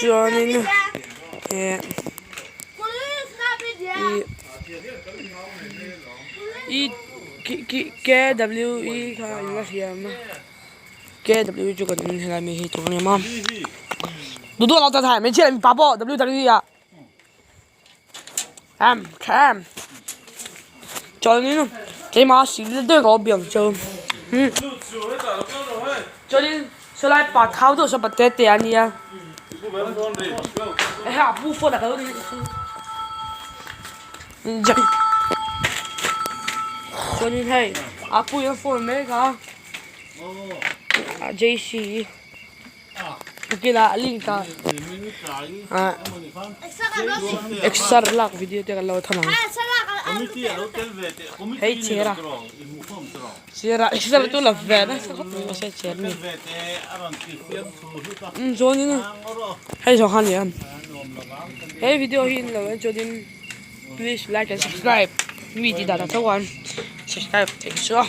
Chuanin eh ih ih K W E kha in la hria ang a K W E chu kan en helai mi hi tur a ni a duh duh lo ta thai hmeichhia leh mipa pawh W W E ah em tha em chuanin keimah a sir deuh ka awm biang chu chuanin sawlai pa thau deuh saw pa te te a nia a pu phone ah ka lo chuanin hei a pu hian phone mek a J C. Ukila a link a ah exer lak video te kan lo thawn ang hei chair a chair a exer chu la ve nasa khawp mai mahse chair a ni umm chuanin hei zawng kha a ni a he video hi in lo en chuanin please like and subscribe mi tih dan ah tho khan subscribe theih chu a.